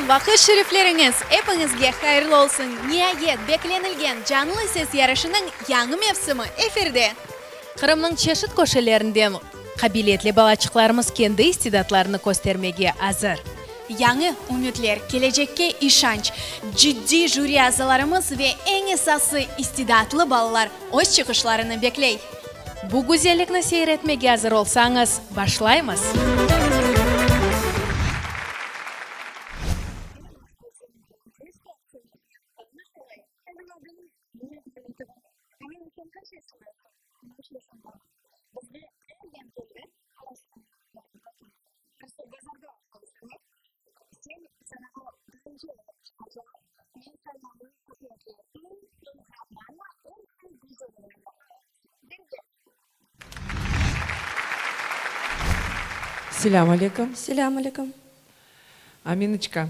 Vaqıt şerifleriñiz epiñizge hayırlı olsun! Niayet, beklenilgen Canlı ses yarışınıñ yañı mevsimi efirde! Qırımnıñ çeşit köşelerinden qabiliyetli balaçıqlarımız kendi istidatlarını köstermege azır. Yañı ümütler, kelecekke işanç, ciddiy jüri azalarımız ve eñ esası istidatlı balalar öz çıqışlarını bekley. Bu güzellikni seyir etmege azır olsañız, başlaymız! Selâm aleyküm. Selâm aleyküm. Aminoçka,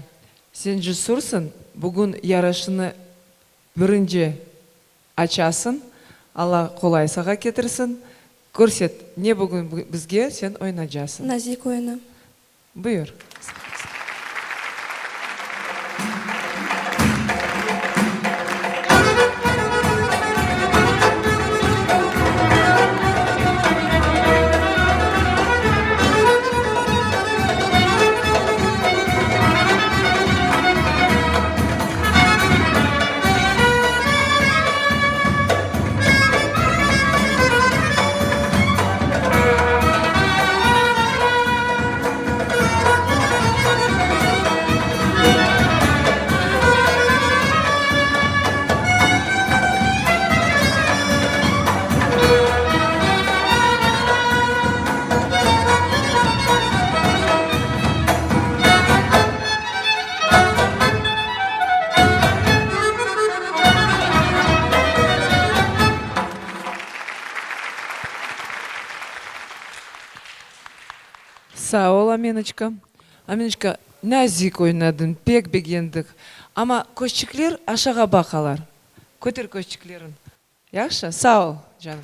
sen cesursıñ, bugün yarışnı birinci açasıñ, Alla qolay sağa ketirsin. Körset, ne bugün bizge sen oynacasıñ? Nazik oyunı. Buyur. Sağ ol, Aminoçka. Aminoçka, nazik oynadıñ, pek begendik. Amma közçikler aşağa baqalar. Köter közçikleriñ. Yahşı, sağ ol, canım.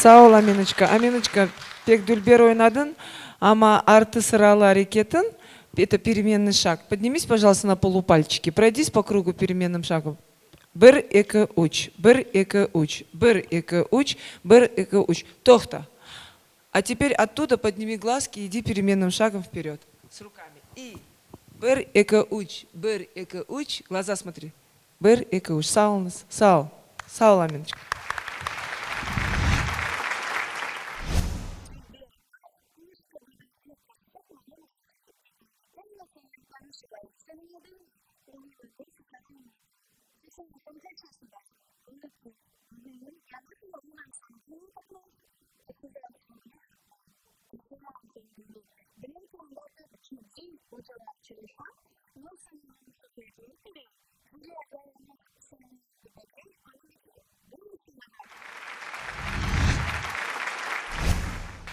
Sağ ol, Aminoçka. Aminoçka, pek dülber oynadıñ, amma artı sıralı areketiñ, eto peremennyy şag, podnimis, pojalsta, na polupalçiki, proydis po krugu peremennym şagom, bir, eki, üç, bir, eki, üç, bir, eki, üç, bir, eki, üç, toqta. A teper ottuda podnimi glazki, idi peremennym şagom vperyod, s rukami, i, bir, eki, üç, bir, eki, üç, glaza smotri, bir, eki, üç, sağ oluñız, sağ ol, sağ ol, Aminoçka.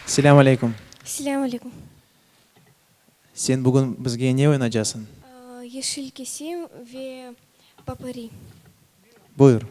Selâm aleyküm. Selâm aleyküm. Sen bugün bizge ne oynacasıñ? Yeşil kesim ve papari. Buyur.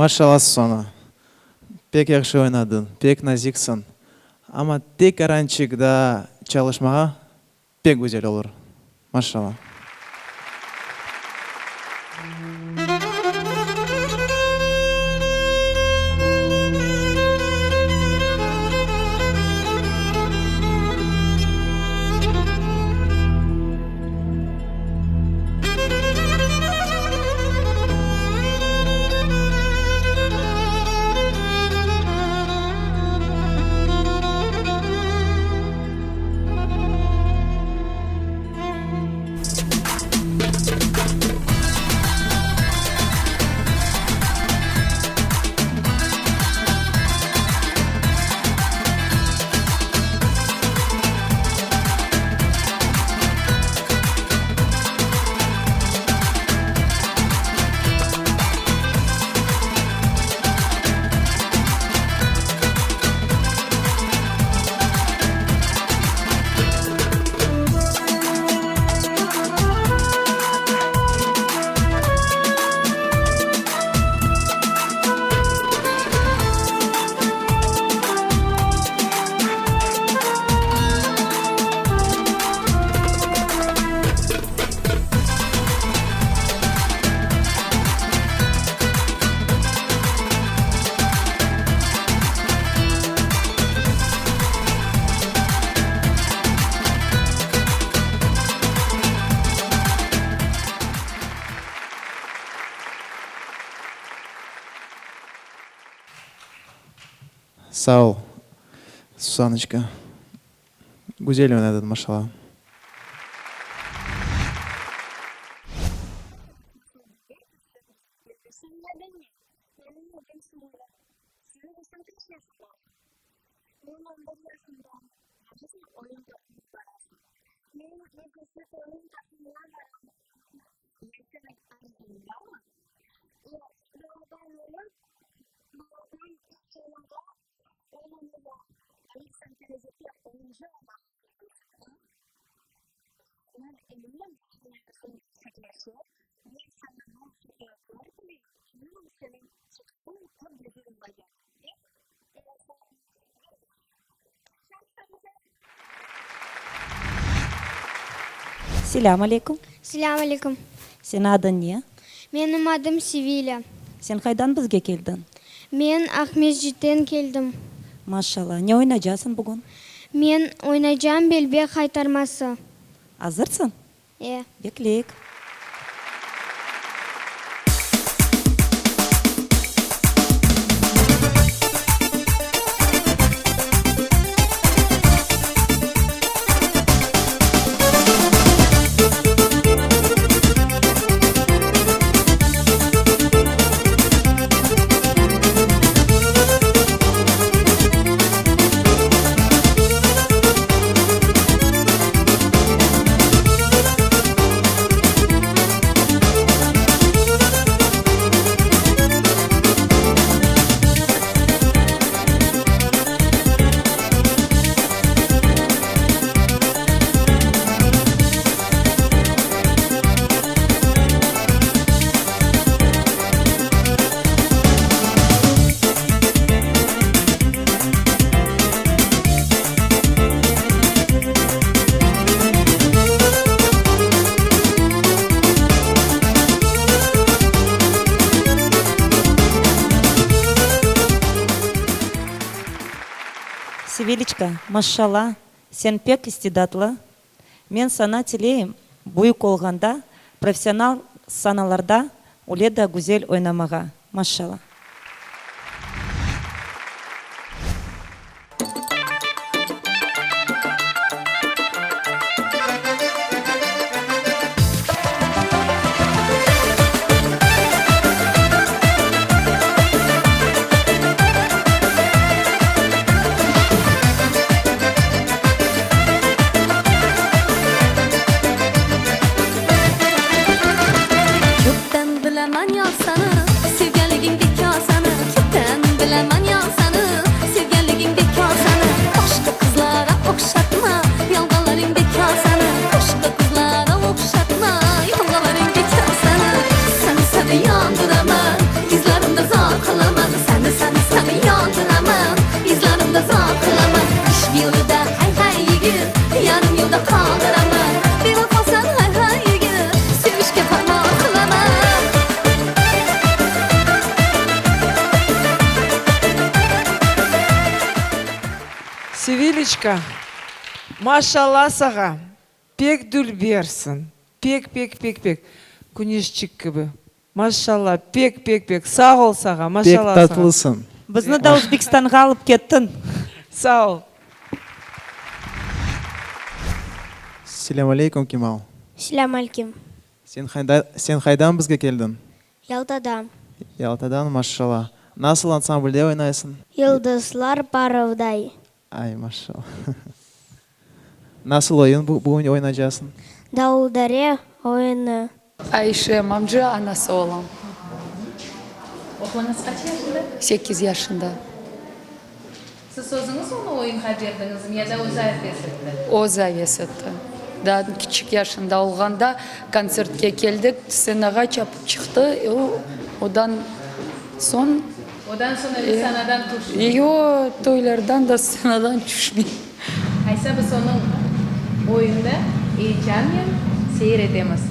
Maşallah Susana. Pek yahşı oynadıñ, pek naziksiñ. Amma tek arançik daa çalışmağa pek güzel olur. Maşallah. Sağ ol, Susanoçka. Güzel oynadıñ, maşallah. Selâm aleyküm. Selâm aleyküm. Seniñ adıñ ne? Menim adım Sevilâ. Sen qaydan bizge keldiñ? Men Aqmescitten keldim. Maşallah. Ne oynacasıñ bugün? Men oynaycam Belbek haytarması. Azırsıñ? E. Bekleyik. Seviliçka, maşşalla, sen pek istidatlı. Men saña tileyim, büyük olğanda professional sanalarda öyle da güzel oynamağa. Maşşalla. Köpten bilemen yar seni Sevgenligin bekar. Amineçka, maşalla sağa, pek dülbersiñ, pek, pek, pek, pek, küneşçik kibi. Maşalla, pek, pek, pek, sağ ol sağa, maşalla Pek sağa. tatlısıñ. Bizni da Özbekistanğa alıp kettiñ. Sağ ol. Selâm aleyküm, Kemal. Selâm aleyküm. Sen qayda, sen qaydan bizge keldiñ? Yaltadan. Yaltadan, maşalla. Nasıl ansamblde oynaysıñ? Yıldızlar parılday. Ay, maşalla. Nasıl oyun bugün oynaycasıñ? Davuldere oyunı. Ayşe Mamcı anası olam. Oğluñız qaç yaşında? Sekiz yaşında. Siz özüñiz onı oyunğa berdiñizmi ya da özü aves etti? Özü aves etti. Daa kiçik yaşında olğanda kontsertke keldik, stsenağa çapıp çıqtı, o, odan soñ. Odan soñ endi sanadan tüşmey. Yoq, toylardan da stsenadan tüşmey. Aysa biz onıñ oyunını eyecannen seyir etemiz.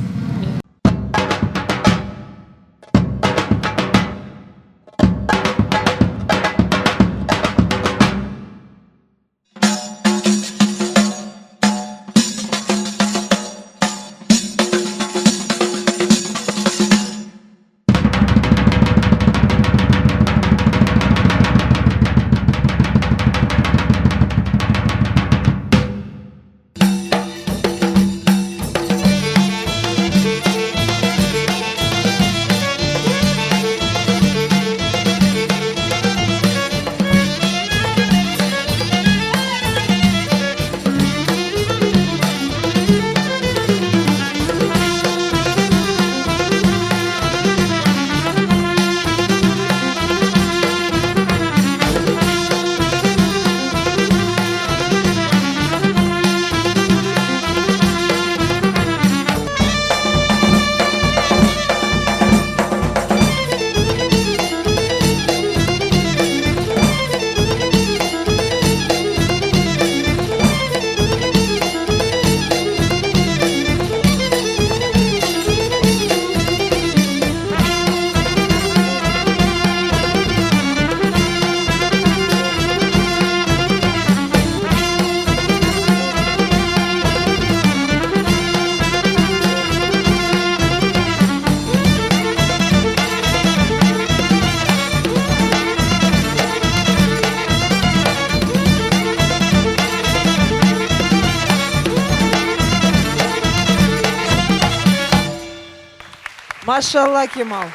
Maşalla Kemal.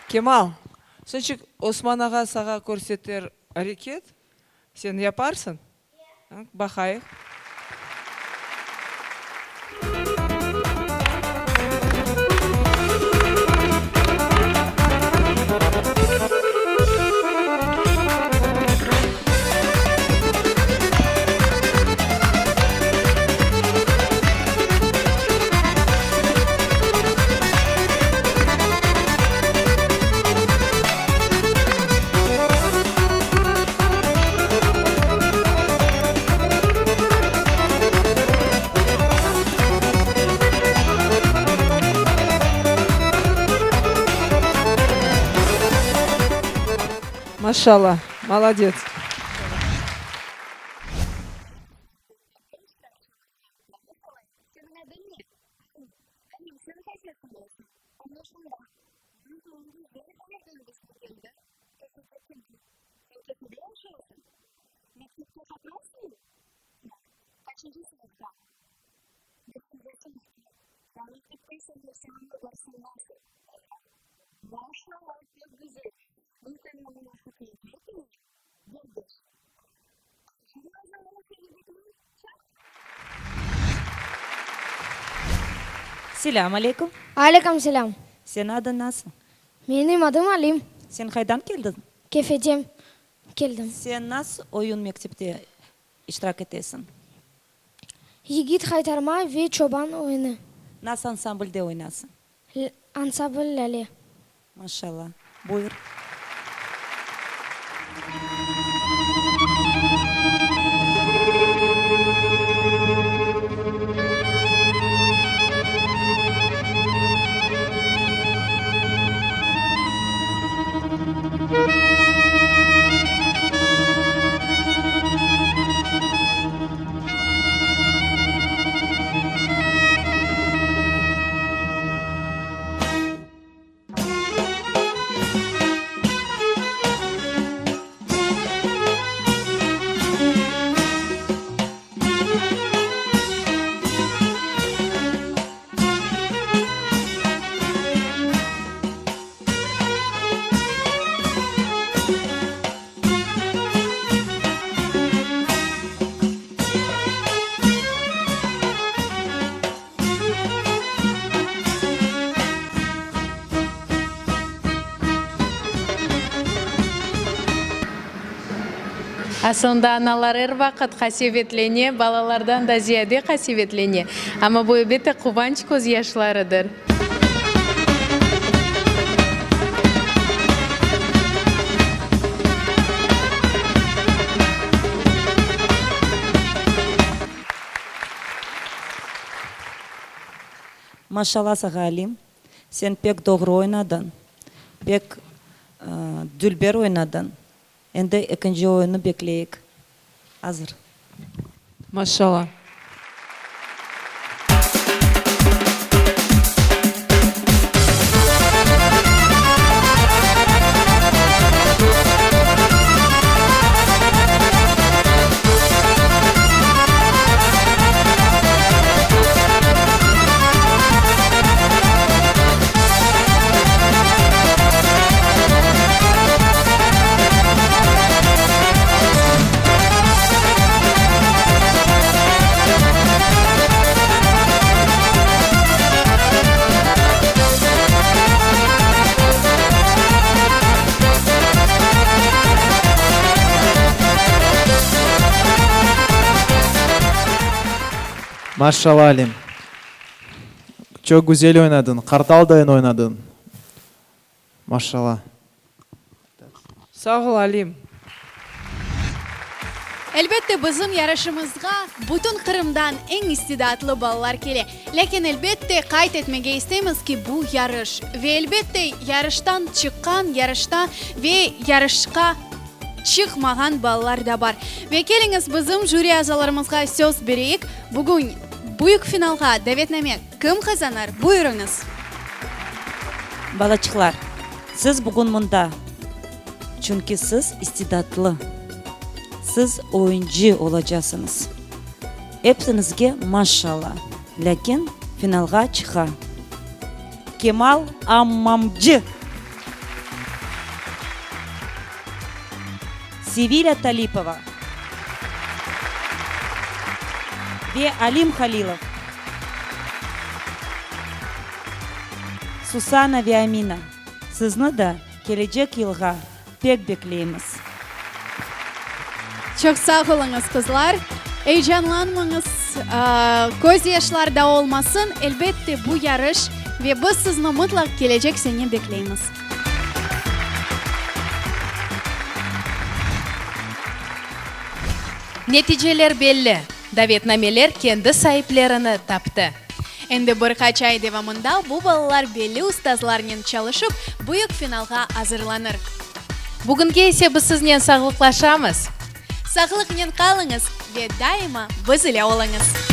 Kemal, soñçik Osman ağa sağa körseter areket, sen yaparsıñ? Baqayıq. Maşalla, molodets. Selâm aleyküm. Aleyküm selâm. Seniñ adıñ nasıl? Menim adım Alim. Sen qaydan keldiñ? Kefeden keldim. Sen nasıl oyun mektepte iştirak etesiñ? Yigit haytarma ve çoban oyunı. Nasıl ansamblde oynasıñ? Ansambl Lâle. Maşallah. Buyur. Asılında analar er vaqıt qasevetlene, balalardan da ziyade qasevetlene. Amma bu, elbette, quvanç közyaşlarıdır. Maşallah sağa Alim, sen pek doğru oynadıñ, pek dülber oynadıñ. Endi ekinci oyunnı bekleyik. Azır. Maşallah. Maşşalla Alim. Çoq güzel oynadıñ, qartal dayın oynadıñ. Maşşalla. Sağ ol, Alim. Elbette, bizim yarışımızğa bütün Qırımdan eñ istidatlı balalar kele. Lâkin, elbette, qayd etmege isteymiz ki, bu yarış. Ve, elbette, yarıştan çıqqan, yarışta ve yarışqa çıqmağan balalar da bar. Ve keliñiz, bizim jüri azalarımızğa söz bereyik. Bugün büyük finalğa davetname kim qazanır? Buyurıñız. Balaçıqlar, siz bugün mında, çünki siz istidatlı, siz oyuncı olacasıñız. Epsiñizge maşşalla, lâkin finalğa çıqa Kemal Ammamcı! Sevilâ Talipova ve Alim Halilov. Susana ve Amina, sizni da kelecek yılğa pek bekleymiz. Çoq sağ oluñız, qızlar. Eyecanlanmañız, közyaşlar da olmasın. Elbette, bu yarış ve biz sizni mıtlaq kelecek sene bekleymiz. Neticeler belli, davetnameler kendi saiplerini taptı. Endi bir qaç ay devamında bu balalar belli ustazlarnen çalışıp, büyük finalğa azırlanır. Bugünge ise biz siznen sağlıqlaşamız. Sağlıqnen qalıñız ve daima biz ile oluñız!